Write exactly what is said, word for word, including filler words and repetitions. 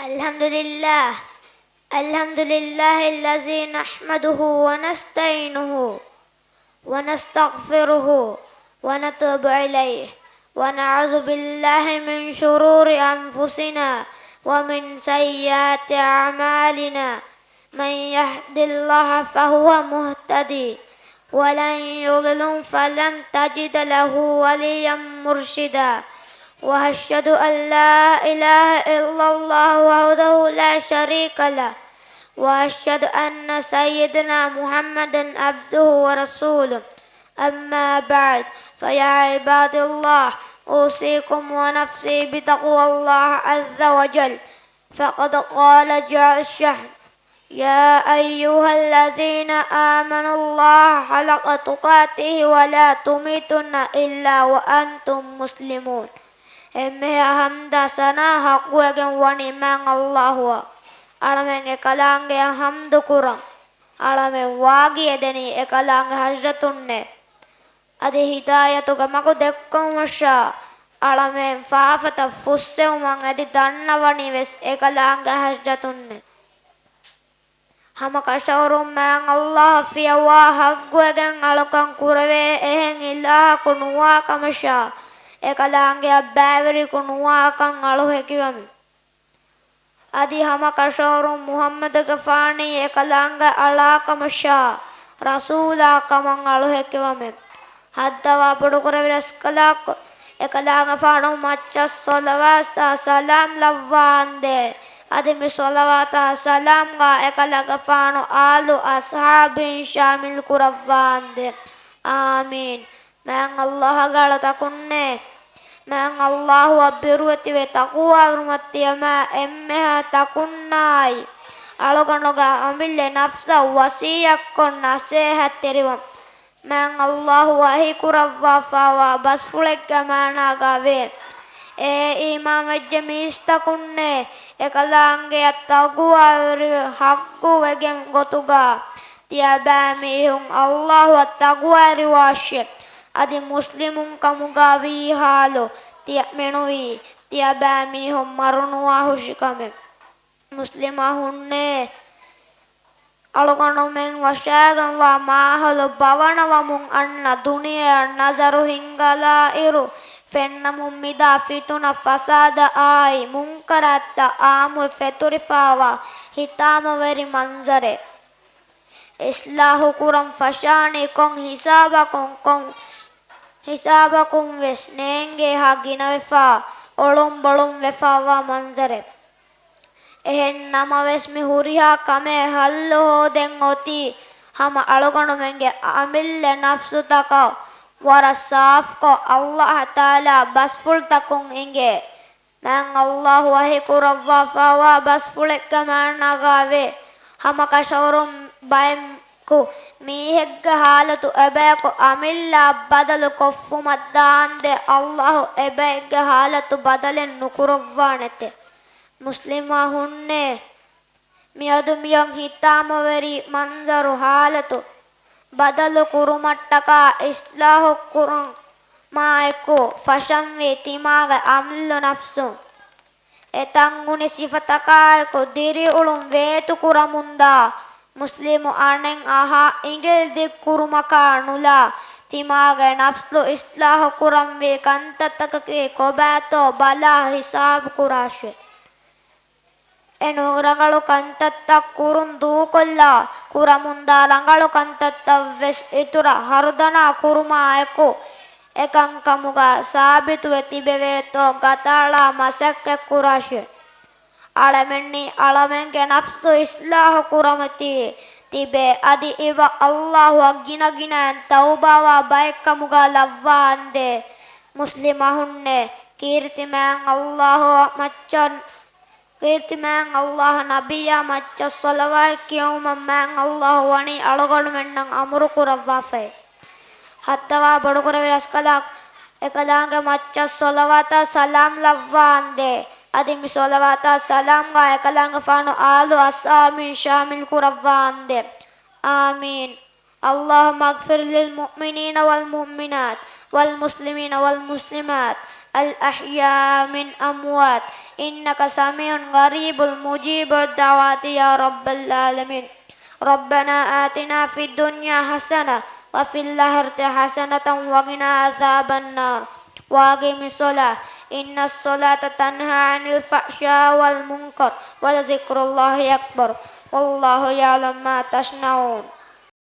الحمد لله. الحمد لله الذي نحمده ونستعينه ونستغفره ونتوب إليه، ونعوذ بالله من شرور أنفسنا ومن سيئات أعمالنا. من يهد الله فهو مهتدي، ولن يضلل فلن تجد له وليا مرشدا. وأشهد أن لا إله إلا الله وحده لا شريك له، وأشهد أن سيدنا محمدا عبده ورسوله. أما بعد، فيا عباد الله، أوصيكم ونفسي بتقوى الله عز وجل. فقد قال جل شأنه: يا أيها الذين آمنوا الله حق تقاته ولا تموتن إلا وأنتم مسلمون. އެންމެހާ ޙަމްދާ ސަނާ ޙައްޤުވެގެން ވަނީ މާތް ﷲ އަށް. އަޅަމެން އެކަލާނގެއަށް ޙަމްދު ކުރަން. އަޅަމެން ވާގި އެދެނީ އެކަލާނގެ ޙަޟްރަތުންނޭ. އަދި ހިދާޔަތުގެ މަގު ދެއްކުމަށާ، އަޅަމެން ފާފަތައް ފުއްސެވުމަށް އެދި ދަންނަވަނީ ވެސް އެކަލާނގެ ޙަޟްރަތުންނޭ. ހަމަ ކަށަވަރުން މާތް ﷲ އަށް ފިޔަވާ ޙައްޤުވެގެން އަޅުކަން ކުރެވޭ އެހެން އިލާހަކު ނުވާ ކަމަށާ، އެކަލާނގެއަށް ބައިވެރިޔަކު ނުވާކަން އަޅު ހެކިވަމެ. އަދި ހަމަ ކަށަވަރުން މުޙައްމަދުގެފާނީ އެކަލާނގެ އަޅާ ކަމަށާ، ރަސޫލާ ކަމަށް އަޅު ހެކިވަމެ. ހައްދަވާ ބޮޑުކުރެއްވި ރަސްކަލާކޮ، އެކަލާނގެފާނު މައްޗަށް ޞަލަވާތާ ސަލާމް ލައްވާނދޭ. އަދި މި ޞަލަވާތާ ސަލާމްގާ އެކަލާނގެފާނު އާލު އަޞްޙާބީން ޝާމިލް ކުރައްވާނދޭ. އާމީން. މާތް ﷲ ގެ އަޅުތަކުންނޭ، މާތް ﷲ އަށް ބިރުވެތިވެ ތަޤުވާވެރިވުމަށް ތިޔަމާ އެންމެހާ ތަކުންނާއި، އަޅުގަނޑުގެ އަމިއްލަ ނަފްސަށް ވަޞިއްޔަތްކޮށް ނަޞޭޙަތްތެރިވަން. މާތް ﷲ ވަޙީކުރައްވާފައިވާ ބަސްފުޅެއްގެ މާނާގައިވޭ: އޭ އީމާންވެއްޖެ މީސްތަކުންނޭ، އެކަލާނގެއަށް ތަޤުވާވެރިވެ ޙައްޤުވެގެން ގޮތުގަ ތިޔަބައިމީހުން ﷲ އަށް ތަޤުވާވެރިވާށޭ. އަދި މުސްލިމުން ކަމުގަ ވީ ޙާލު ތިޔަ މިނުވީ، ތިޔަބައިމީހުން މަރުނުވާ ހުށިކަމެއް. މުސްލިމް އަޚުންނޭ، އަޅުގަނޑުމެން ވަށާގެންވާ މާހައުލު ބަވަނަވަމުން އަންނަ ދުނިޔެއަށް ނަޒަރު ހިންގަލާއިރު، ފެންނަމުން މިދާ ފިތުނަ ފަސާދަ އާއި މުންކަރާތްތައް އާއްމުވެ ފެތުރިފައިވާ ހިތާމަވެރި މަންޒަރެއް. އިޞްލާޙު ކުރަން ފަށާނީ ކޮން ހިސާބަކުން، ކޮން ހިސާބަކުން ވެސް ނޭނގޭހާ ގިނަވެފަ، އޮޅުންބޮޅުން ވެފައިވާ މަންޒަރެއް. އެހެން ނަމަވެސް، މި ހުރިހާ ކަމެއް ޙައްލު ހޯދެން އޮތީ، ހަމަ އަޅުގަނޑުމެންގެ އަމިއްލަ ނަފްސުތަކަށް ވަރަށް ސާފުކޮށް، ﷲ ތަޢާލާ ބަސްފުޅުތަކުން އިނގޭ. މާތް ﷲ ވަޙީކުރައްވާފައިވާ ބަސްފުޅެއްގެ މާނާގައިވޭ، ހަމަކަށަވަރުން ބަޔަކު މީހެއްގެ ޙާލަތު އެބަޔަކު އަމިއްލައަށް ބަދަލު ކޮށްފުމަށްދާންދެން ﷲ އެބައެއްގެ ޙާލަތު ބަދަލެއް ނުކުރައްވާނެތެ. މުސްލިމް އަޚުންނޭ، މިއަދު މިއޮތް ހިތާމަވެރި މަންޒަރު ޙާލަތު ބަދަލު ކުރުމަށްޓަކާ އިޞްލާޙު ކުރުމާއެކު ފަށަންވީ ތިމާގެ އަމިއްލަ ނަފްސު. އެތަން އުނި ސިފަތަކާއެކު ދިރިއުޅުން ވޭތުކުރަމުންދާ މުސްލިމު އަނެއް އަހާ އިނގިލި ދިއްކުރުމަކާ ނުލާ، ތިމާގެ ނަފްސު އިޞްލާޙު ކުރަންވީ ކަންތައްތަކަކީ ކޮބާތޯ ބަލާ ހިސާބުކުރާށޭ. އެނޫން ރަނގަޅު ކަންތައްތައް ކުރުން ދޫކޮށްލާ، ކުރަމުންދާ ރަނގަޅު ކަންތައްތައް ވެސް އިތުރަށް ހަރުދަނާ ކުރުމާއެކު، އެކަންކަމުގަ ސާބިތުވެ ތިބެވޭތޯ ގަތާޅާ މަސައްކަތްކުރާށޭ. އަޅަމެންނީ އަޅަމެންގެ ނަފްސު އިޞްލާޙު ކުރަމުތީ ތިބޭ. އަދި އިބަ ﷲ އަށް ގިނަގިނައިން ތައުބާވާ ބައެއްކަމުގަ ލައްވާނދޭ. މުސްލިމް އަޚުންނޭ، ކީރިތި މާތް ﷲ އަށް މައްޗަށް ކީރިތި މާތް ﷲ ނަބިއްޔާ މައްޗަށް ޞަލަވާތް ކިޔެވުމަށް މާތް ﷲ ވަނީ އަޅުގަނޑުމެންނަށް އަމުރު ކުރައްވާފައި. ހައްދަވާ ބޮޑުކުރެއްވި ރަސްކަލާކޮ، އެކަލާނގެ މައްޗަށް ޞަލަވާތާ ސަލާމް ލައްވާނދޭ. އަދި މި ޞަލަވާތާ ސަލާމްގާ އެކަލާނގެފާނު އާލު އަޞްޙާބީން ޝާމިލް ކުރައްވާނދޭ. އާމީން. اللهم اغفر للمؤمنين والمؤمنات والمسلمين والمسلمات الأحياء من الأموات إنك سميع قريب مجيب الدعوات يا رب العالمين. ربنا آتنا في الدنيا حسنة وفي الآخرة حسنة وقنا عذاب النار. وأقم الصلاة إن الصلاة تنهى عن الفحشاء والمنكر ولذكر الله أكبر. والله يعلم ما تصنعون.